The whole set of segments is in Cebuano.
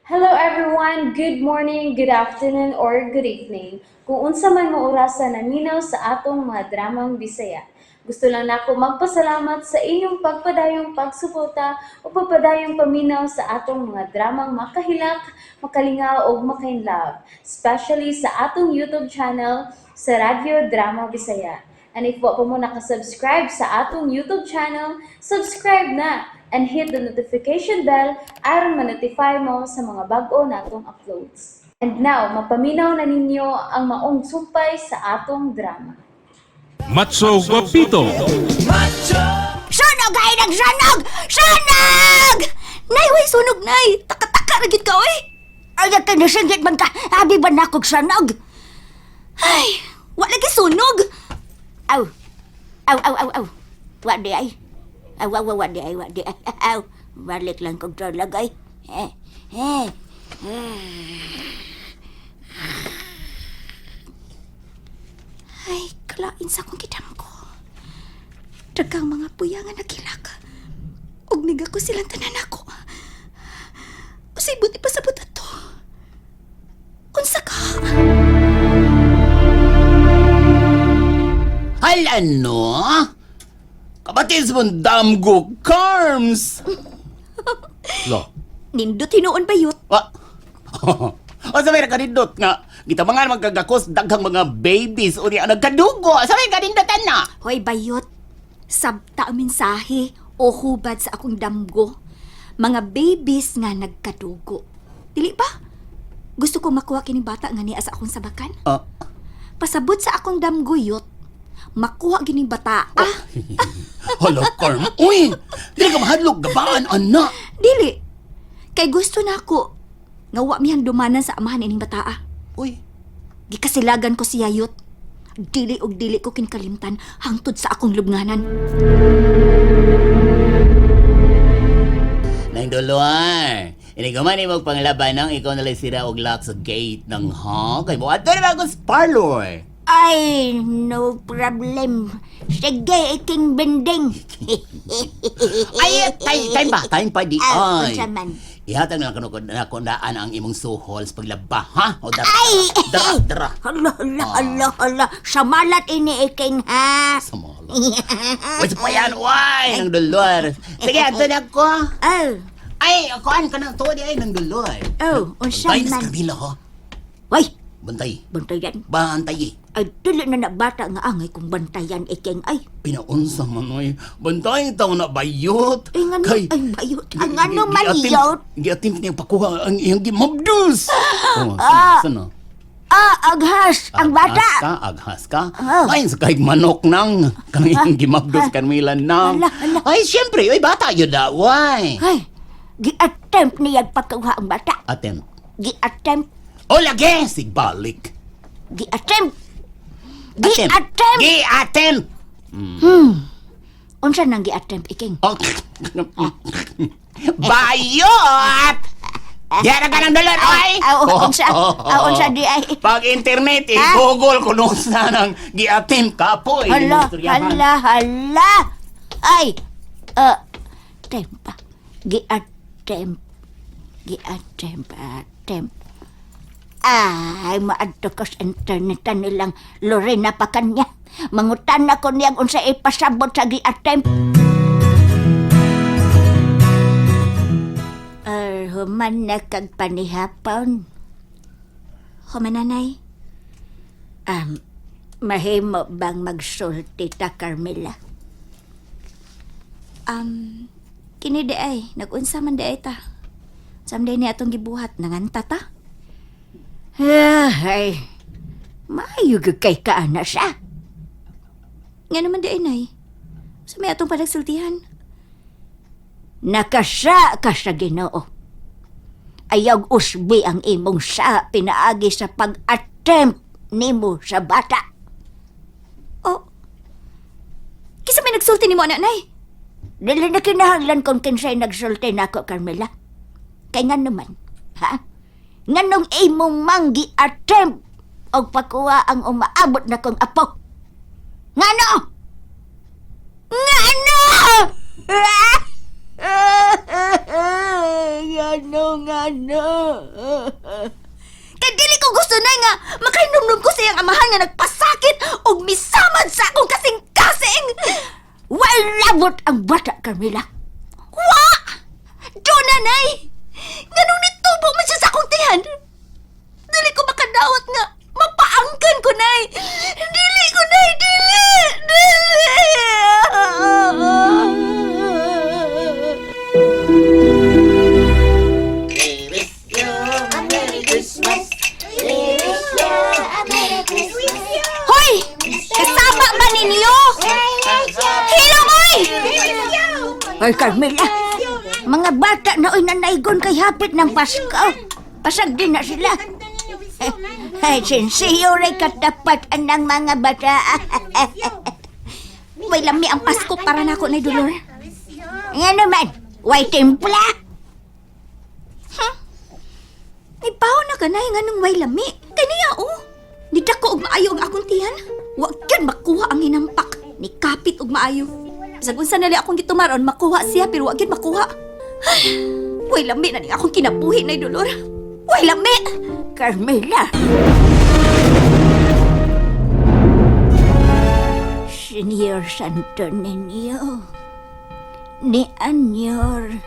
Hello everyone! Good morning, good afternoon, or good evening. Kung unsa man mo orasa naminaw sa atong mga dramang Bisaya. Gusto lang nako magpasalamat sa inyong pagpadayong pagsuporta o pagpadayong paminaw sa atong mga dramang makahilak, makalingaw ug makainlove, especially sa atong YouTube channel sa Radyo Drama Bisaya. And if wa pa mo nakasubscribe sa atong YouTube channel, subscribe na and hit the notification bell aron ma-notify mo sa mga bag-o natong uploads. And now, mapaminaw na ninyo ang maong sumpay sa atong drama. Matso Guapito. Sunog ay nagsunog! Sunog! Nay, way sunog, nay! Taka-taka na gid ka, oy! Ay, kay nasinggit man ka! Abi ba na kog sunog? Ay, wa lagi sunog! Aw! Aw, aw, aw, aw! Wa di ay! Aw, aw, aw, wa di ay, wa di ay! Aw! Balik lang kog tulog ay! Eh, eh! Ay, kalain sa akong kidam ko. Daghang mga puya nga nagkilak. Ug niga ko silang tanan ako. Usay buti pa sa ato. Unsa ka? Hal ano? Kabatis mong damgo, Carms! Lo. Nindot hinuon bayot. Wa. O sa may kanindot nga, kita mga magkagakos daghang mga babies o niya nagkadugo. Sa may kanindotan na. Hoy bayot. Sabta ang mensahe o hubad sa akong damgo. Mga babies nga nagkadugo. Dili ba? Gusto ko makuha kining bata nga niya sa akong sabakan. Ah. Pasabot sa akong damgo yot. Makuha gining bata. Ah, Hala, Carm. Uy, dili ka mahadlok gabaan, anak. dili. Kay gusto na ako nga wa miyang dumanan sa amahan ining bataa. Uy, Gikasilagan ko siya yot. Dili og dili ko kinkalimtan hangtod sa akong lubnganan. Nang duluan. Iniguman mo panglaban ng ikaw nalang sira og lock sa gate ng ha. Kay mo ato na bagong parlor. Ay, no problem. Sige, iking bending. Ay, time, time pa, time pa di Ah, ay. unsa man? Ihatag na lang kuno na kundaan ang imong suhol sa paglaba, ha? O dara, Ay! dara, dara. Hala, hala, hala, hala. Samalat ini iking, ha? Samala. Uy, sa payan, uy! Nang dolor. Sige, ato na ko. Oh, Ay, akuan ka ng tuwa di ay, nang dolor. oh, unsa Bantay na sa man? Carmela, ha? Way, Bantay. bantayan. Bantay eh. Ay, dili na na bata nga angay kung bantayan iking ay. Pinaunsa man, oy. Bantay taw na bayot. Ay, ngano, ay, bayot. Ay, ngano man yot. Giatim niya pakuha ang iyang gimabdus. Oh, sana, sana. Ah, aghas, ang bata. Aghas ka, aghas ka. Oh. Ay, sa kahig manok nang. Kanang iyang gimabdos Carmela nang. Ala, ala. Ay, siyempre, ay, bata yun na, why? Ay, gi-attempt niya pagkuha ang bata. Atem. Gi-attempt, O, lagi! Sigbalik. gi-attempt. Attempt. Gi-attempt. Gi-attempt! Unsa nang gi-attempt iking? Oh. Bayot! Diyan ka ng dollar, oy! Aw, unsa? Aw, unsa di ay? Pag internet, Ha? i-google ko nung saan ang gi-attempt ka po. Eh, Hala, istoryahan. hala, hala. Ay, tempa. Gi-attempt. Gi-attempt, attempt. Ay, maadto ko sa internet nilang Lorena pa kanya. Mangutan ako niyang unsa ipasabot sa gi-attempt. Human na kag panihapon. Humananay, Mahimo bang magsulti ta, Carmela? Kini di ay, nagunsa man di ay ta. Samday ni atong gibuhat, nanganta ta. Ay, maayo gyud kay kaana siya. Nga naman di ay, nay. Sa may atong palagsultihan. Nakasa ka sa Ginoo. Ayaw usbi ang imong sa pinaagi sa pag-attempt nimo sa bata. Oh, kisa may nagsulti nimo anak, nay. Dili na kinahanglan kung kinsay nagsulti nako, Carmela. Kay nga naman, ha? Nganong imong manggi attempt og pakuha ang umaabot na kong apo? Ngano? Ngano? Ngano Ngano? Kay dili ko gusto na nga makahinumdum ko sa iyang amahan nga nagpasakit og misamad sa akong kasing-kasing. Way labot ang bata, Carmela. Wa! Doon na, nay! Nganong nitubo man siya sa akong tiyan? Dili ko makadawat nga mapaangkan ko, nay! Dili ko, nay! Dili! Dili! Hoy! Kasama ba ninyo? Hilong, oy! Ay, Carmela, mga bata na oy nanaygon kay hapit ng Pasko. Pasag din na sila. Ay, sinsiyo rin katapat ang mga bata. Way lami ang Pasko para nako na Dolor. Nga naman, way timpla. Ipaw na ka na nga nung way lami. Kaniya oh. Nidako og maayo ang akong tiyan. Wa gyud makuha ang hinampak. Ni kapit og maayo. Bisag unsa nali akong gitumaron makuha siya pero wa gyud makuha. Ay, way lami na ni akong kinabuhi na Dolor. Way lami. Carmela. Senyor Santo Niño, ni Anyor,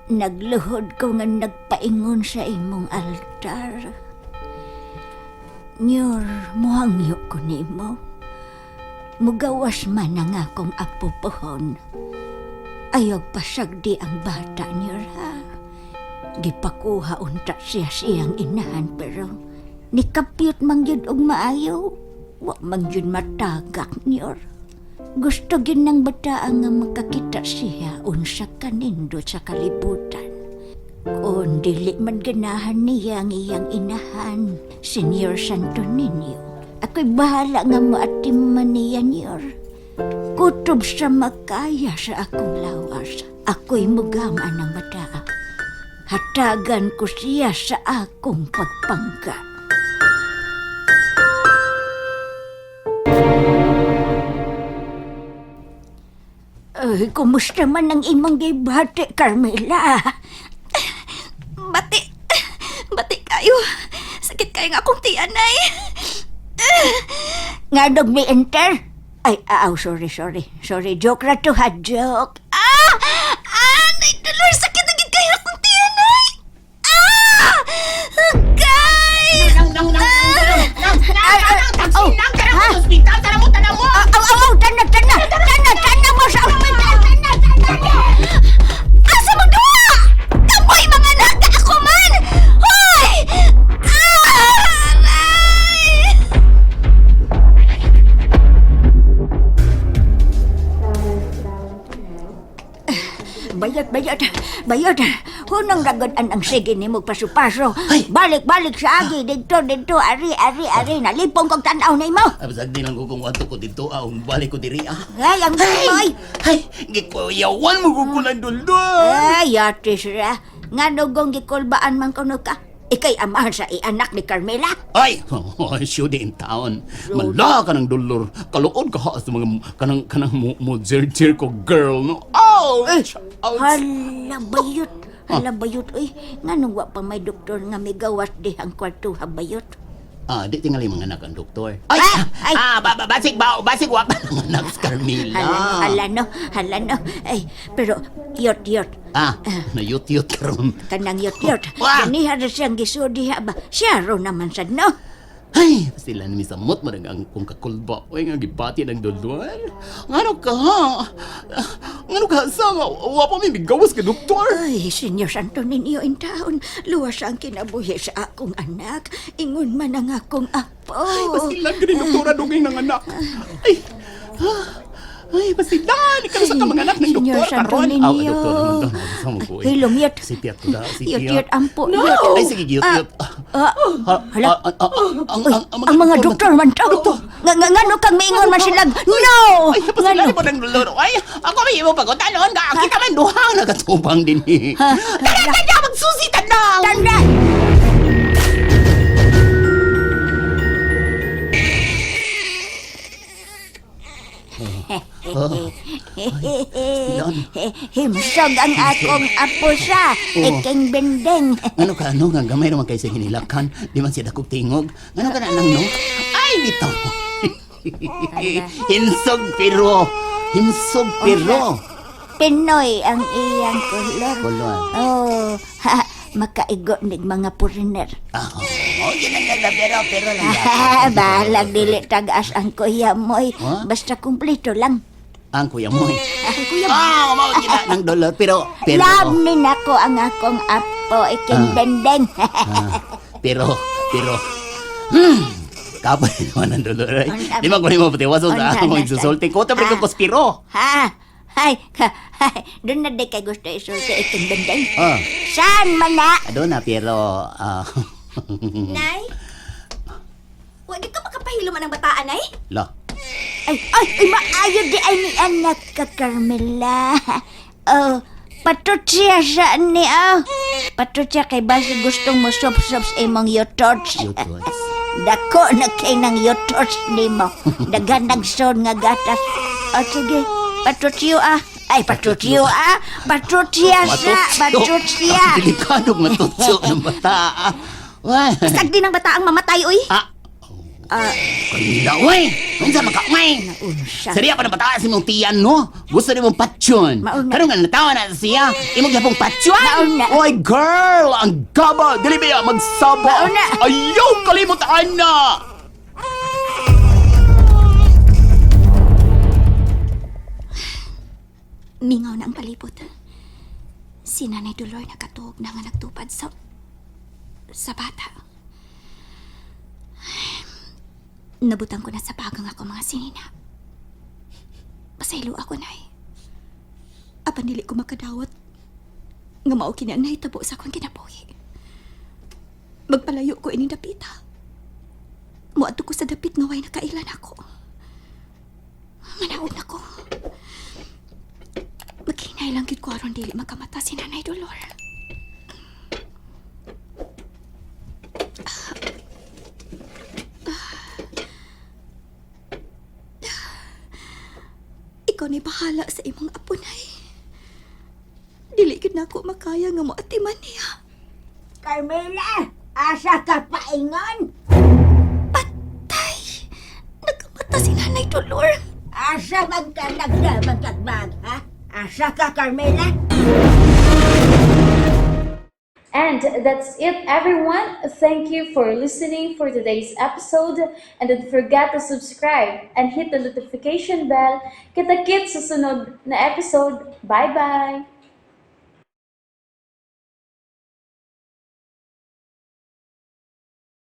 nagluhod ko nga nagpaingon sa imong altar. Nyor, muhangyo ko nimo. Mugawas man ang akong apo pohon. Ayaw pasagdi ang bata, Nyor, ha? Gipakuha unta siya siyang inahan pero nikapyot man gyud og maayo. Wa man gyud matagak niyor. Gusto gyud ng bataa nga makakita siya unsa kanindot sa kalibutan. Kung dili man ganahan niya ang iyang inahan, Senyor Santo Niño, ako'y bahala nga moatim man niya niyor. Kutob sa makaya sa akong lawas, ako'y mugama ng bataa. Hatagan ko siya sa akong pagpangga. Ay, kumusta man ang imong gibati, Carmela? Bati. Bati kayo. Sakit kayo nga akong tiyan ay. Nga dog mi enter? Ay, aw, sorry, sorry. Sorry, joke ra to ha, joke. Ah! Ah! Nay Dolor, sakit na gid kayo akong tiyan ay. Ah! Guys! Nang, nang, nang, nang, nang, nang, nang, taxi, nang, tara mo sa ospital, tara mo, tara mo! Aw, aw, aw, tana, tana, tana, tana mo sa ospital, tana, tana mo. Asa mo duha? Kamoy mga naga ako man! Hoy! Ah! Aray! Bayot, bayot, bayot. Hunong ragod-an ang sige ni mo paso-paso. Ay! Balik, balik sa agi, dito, dito, ari, ari, ari. Nalipong kong tanaw na imo. Ay, basag di lang ko kung ato ko dito, ah, balik ko diri, ah. Ay, ang gamay. Ay, gikuyawan mo ko kulang duldul. Ay, ate sira. Nga nugong gikulbaan man kuno ka. Ikay amahan sa ianak ni Carmela. Ay, oh, shoot in town. Mala ka ng dulur. Kaluod ka ha sa mga kanang kanang mo, mo jer ko girl no. Ouch! Ouch! Hala, bayot. Hala, bayot. Uy, nga nung wa pa may doktor nga may gawas dihang kwarto ha, bayot. Ah, di tingali mga anak ang doktor. Ay, Ah, ay. ah, ba, ba, basig ba, basig wa pa ng anak si Carmela. Hala, hala no, hala no. Ay, pero, yot, yot. Ah, nayut-yut karon. Kanang yot, yot. Wah! Kaniha ra siyang gisudi ha ba? Siya ro naman sad no. Ay, sila ni misamot mo ang kung kakulba. Uy, nga gibati ng dulur. Ngano ka ha? Ngano ka sa nga wa pa mi migawas ka doktor. Ay, Senyor Santo Niño in taon, luwas ang kinabuhi sa akong anak. Ingon man ang akong apo. Ay, basilan ka ni doktora dugay ng anak. Ay, ah, ay, basilan. Ikaw sa ka mga anak ng Senyor doktor Santo karon. Niño. Aw, doktor naman to. Sa mo ko. eh. Hilom yot. Si Piat ko da, si Yot, Piat. yot, ampo, yot. Ay, sige, yot, yot. Ah, hala. Ah, ah, ah, ang, Uy, ang mga doktor man to. Nga, nga, nga, no kang miingon man silang, no! Ay, basilan mo ng lolo. Ay, ako may imo pagutanon ka. Kita man duha nagatubang din eh. Tara, tara, magsusi tanaw. Tanda! Silan. Himsog ang akong apo siya. Oh. Iking bendeng. Ngano ka ano nga gamay naman kay sa hinilakan, di man siya dakog tingog. Ngano ka na nang no? Ay bitaw. Hinsog pero, hinsog pero. Pinoy ang iyang kolor. Kolor. Oh, ha, makaigo nig mga puriner. Ah, oh, yun ang ganda pero pero lang. Bahalag dili tagas ang kuya moy. Huh? Basta kumpleto lang. Ang kuya mo. Ang kuya mo. Ah, mao kita ng dollar pero pero Love ni nako ang akong apo iking bendeng. Ah, pero pero kapoy naman ang dolor. Ay. Unsa- Di man ko nimo patiwason sa Unsa akong na- igsusulti ko tabi ko Ah. kuspiro. Ha? Ay, ha, ay, doon na di kay gusto isulti iking bendeng. Ah, Saan man na? aduna pero ah Nay? Huwag ka makapahilo man ang bataan, ay. la. Ay, ay, ay, maayo di ay ni anak ka, Carmela. Oh, patutsya siya ni, oh. Patutsya kay basi gustong mo sop-sop sa imong yotorch. Yotorch. Dako na kay ng yotorch nimo. Daghan nagson nga gatas. O sige, patutsyo ah. Ay, patutsyo ah. Patutsya siya, patutsya. Ang delikado matutyo ng bata. Ah. Wah. Bisag din ang bataang mamatay, oy. Ah. Kanila, uy! Unsa man ka, uy! Unsa? Sariya pa ng bata sa imong tiyan, no? Gusto ni mong patsyon. Mauna. Karon nga natawa na siya, imong gyapong patsyon. Mauna. Oy, girl! Ang gaba! Dili ba ya magsaba? Mauna. Ayaw kalimot ana! Mingaw na ang palibot. Si Nanay Dolor nakatuog na nga nagtupad sa bata. Nabutang ko na sa bagang ako mga sinina. Pasaylo ako, Nay. Apan dili ko makadawat nga mao kini ang nahitabo sa akong kinabuhi. Magpalayo ko ining dapita. Muadto ko sa dapit nga way nakailan ako. Manaog na ko. Maghinay lang gid ko aron dili makamata si Nanay Dolor. Ikaw na'y bahala sa imong apo, Nay. Dili gid nako makaya nga moatiman niya. Carmela, asa ka paingon? Patay! Nagkamata si Nanay Dolor. Asa man ka nagdamagkagbag, ha? Asa ka, Carmela? And that's it, everyone. Thank you for listening for today's episode. And don't forget to subscribe and hit the notification bell. Kita-kits sa sunod na episode. Bye-bye!